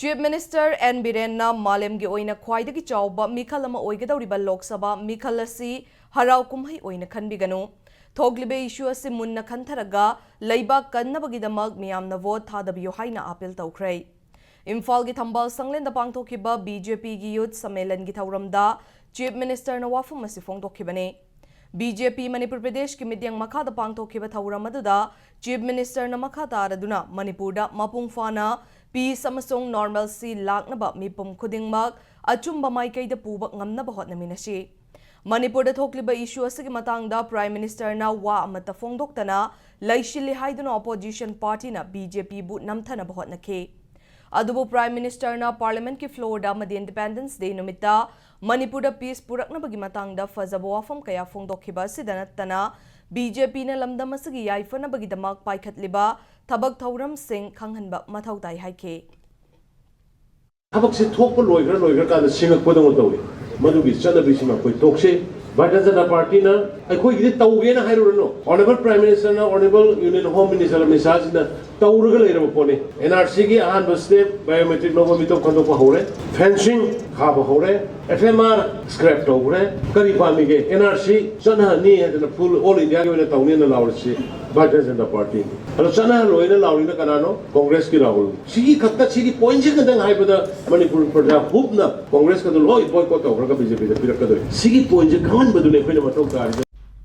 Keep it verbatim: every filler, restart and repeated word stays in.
Chief Minister N Birenna ꯃꯥꯂꯦꯝꯒꯤ ꯑꯣꯏꯅ ꯈ꯭ꯋꯥꯏꯗꯒꯤ ꯆꯥꯎꯕ ꯃꯤꯈꯜ ꯑꯃ ꯑꯣꯏꯒꯗꯧꯔꯤꯕ ꯂꯣꯛ ꯁꯚꯥ ꯃꯤꯈꯜ ꯑꯁꯤ ꯍꯔꯥꯎ ꯀꯨꯝꯍꯩ ꯑꯣꯏꯅ ꯈꯟꯕꯤꯒꯅꯨ꯫ ꯊꯣꯛꯂꯤꯕ issue ꯑꯁꯤ ꯃꯨꯟꯅ ꯈꯟꯊꯔꯒ ꯂꯩꯕꯥꯛ ꯀꯟꯅꯕꯒꯤꯗꯃꯛ ꯃꯤꯌꯥꯝꯅ vote ꯊꯥꯗꯕꯤꯌꯨ ꯍꯥꯏꯅ appeal ꯇꯧꯈ꯭ꯔꯦ꯫ ꯏꯝꯐꯥꯜꯒꯤ ꯊꯝꯕꯥꯜ ꯁꯪꯂꯦꯟꯗ ꯄꯥꯡꯊꯣꯛꯈꯤꯕ BJPꯒꯤ youth ꯁꯝꯃꯦꯂꯟꯒꯤ ꯊꯧꯔꯝꯗ Chief Ministerꯅ ꯋꯥꯐꯝ ꯑꯁꯤ ꯐꯣꯡꯗꯣꯛꯈꯤꯕꯅꯤ꯫ BJP ꯃꯅꯤꯄꯨꯔ ꯄ꯭ꯔꯗꯦꯁꯀꯤ ꯃꯤꯠꯌꯦꯡ ꯃꯈꯥꯗ ꯄꯥꯡꯊꯣꯛꯈꯤꯕ ꯊꯧꯔꯝ ꯑꯗꯨꯗ Chief Ministerꯅ ꯃꯈꯥ ꯇꯥꯔꯗꯨꯅ ꯃꯅꯤꯄꯨꯔꯗ ꯃꯄꯨꯡ ꯐꯥꯅ peace ꯑꯃꯁꯨꯡ normalcy ꯂꯥꯛꯅꯕ ꯃꯤꯄꯨꯝ ꯈꯨꯗꯤꯡꯃꯛ ꯑꯆꯨꯝꯕ ꯃꯥꯏꯀꯩꯗ ꯄꯨꯕ ꯉꯝꯅꯕ ꯍꯣꯠꯅꯃꯤꯟꯅꯁꯤ꯫ ꯃꯅꯤꯄꯨꯔꯗ ꯊꯣꯛꯂꯤꯕ issue ꯑꯁꯤꯒꯤ ꯃꯇꯥꯡꯗ Prime Ministerꯅ ꯋꯥ ꯑꯃꯠꯇ ꯐꯣꯡꯗꯣꯛꯇꯅ ꯂꯩꯁꯤꯜꯂꯤ ꯍꯥꯏꯗꯨꯅ opposition partyꯅ BJPꯕꯨ ꯅꯝꯊꯅꯕ ꯍꯣꯠꯅꯈꯤ꯫ ꯑꯗꯨꯕꯨ Prime Ministerꯅ Parliamentꯀꯤ floorꯗ ꯑꯃꯗꯤ Independence Day ꯅꯨꯃꯤꯠꯇ ꯃꯅꯤꯄꯨꯔꯗ peace ꯄꯨꯔꯛꯅꯕꯒꯤ ꯃꯇꯥꯡꯗ ꯐꯖꯕ ꯋꯥꯐꯝ ꯀꯌꯥ ꯐꯣꯡꯗꯣꯛꯈꯤꯕ ꯑꯁꯤꯗ ꯅꯠꯇꯅ, BJPꯅ ꯂꯝꯗꯝ ꯑꯁꯤꯒꯤ ꯌꯥꯏꯐꯅꯕꯒꯤꯗꯃꯛ ꯄꯥꯏꯈꯠꯂꯤꯕ ꯊꯕꯛ ꯊꯧꯔꯝꯁꯤꯡ ꯈꯪꯍꯟꯕ ꯃꯊꯧ ꯇꯥꯏ ꯍꯥꯏꯈꯤ꯫ ꯊꯕꯛꯁꯦ ꯊꯣꯛꯄ ꯂꯣꯏꯈ꯭ꯔ ꯂꯣꯏꯈ꯭ꯔꯀꯥꯟꯗ ꯁꯤꯡꯉꯛꯄꯗꯧꯅ ꯇꯧꯏ꯫ ꯃꯗꯨꯒꯤ ꯆꯠꯅꯕꯤꯁꯤꯃ ꯑꯩꯈꯣꯏ ꯇꯣꯛꯁꯤ꯫ ꯚꯥꯔꯇꯤꯌ ꯖꯅꯇꯥ ꯄꯥꯔꯇꯤꯅ ꯑꯩꯈꯣꯏꯒꯤꯗꯤ ꯇꯧꯒꯦꯅ ꯍꯥꯏꯔꯨꯔꯅꯨ꯫ Honourable Prime Ministerꯅ Honourable Union Home Minister Amit ꯁꯥꯍꯁꯤꯅ ꯇꯧꯔꯒ ꯂꯩꯔꯕ ꯄꯣꯠꯅꯤ꯫ NRCꯒꯤ ꯑꯍꯥꯟꯕ step biometric ꯂꯧꯕ, ꯃꯤꯇꯧ ꯈꯟꯗꯣꯛꯄ ꯍꯧꯔꯦ, fencing ꯈꯥꯕ ꯍꯧꯔꯦ, FMR scrap ꯇꯧꯈ꯭ꯔꯦ꯫ ꯀꯔꯤ ꯄꯥꯝꯃꯤꯒꯦ? NRC ꯆꯠꯅꯍꯟꯅꯤ ꯍꯥꯏꯗꯅ full all Indiaꯒꯤ ꯑꯣꯏꯅ ꯇꯧꯅꯤꯅ ꯂꯥꯎꯔꯤꯁꯤ ꯚꯥꯔꯇꯤꯌ ꯖꯅꯇꯥ ꯄꯥꯔꯇꯤꯅꯤ꯫ ꯑꯗꯣ ꯆꯠꯅꯍꯜꯂꯣꯏꯅ ꯂꯥꯎꯔꯤꯅ ꯀꯅꯥꯅꯣ? ꯀꯣꯡꯒ꯭ꯔꯦꯁꯀꯤ ꯔꯥꯍꯨꯜ꯫ ꯁꯤꯒꯤ ꯈꯛꯇ, ꯁꯤꯒꯤ pointꯁꯤ ꯈꯛꯇꯪ ꯍꯥꯏꯕꯗ ꯃꯅꯤꯄꯨꯔ ꯄ꯭ꯔꯖꯥ ꯍꯨꯞꯅ ꯀꯣꯡꯒ꯭ꯔꯦꯁꯀꯗꯨ ꯂꯣꯏ boycott ꯇꯧꯈ꯭ꯔꯒ BJPꯗ ꯄꯤꯔꯛꯀꯗꯣꯏꯅꯤ꯫ ꯁꯤꯒꯤ pointꯁꯦ ꯈꯪꯍꯟꯕꯗꯨꯅꯤ ꯑꯩꯈꯣꯏꯅ ꯃꯊꯧ ꯇꯥꯔꯤꯁꯦ꯫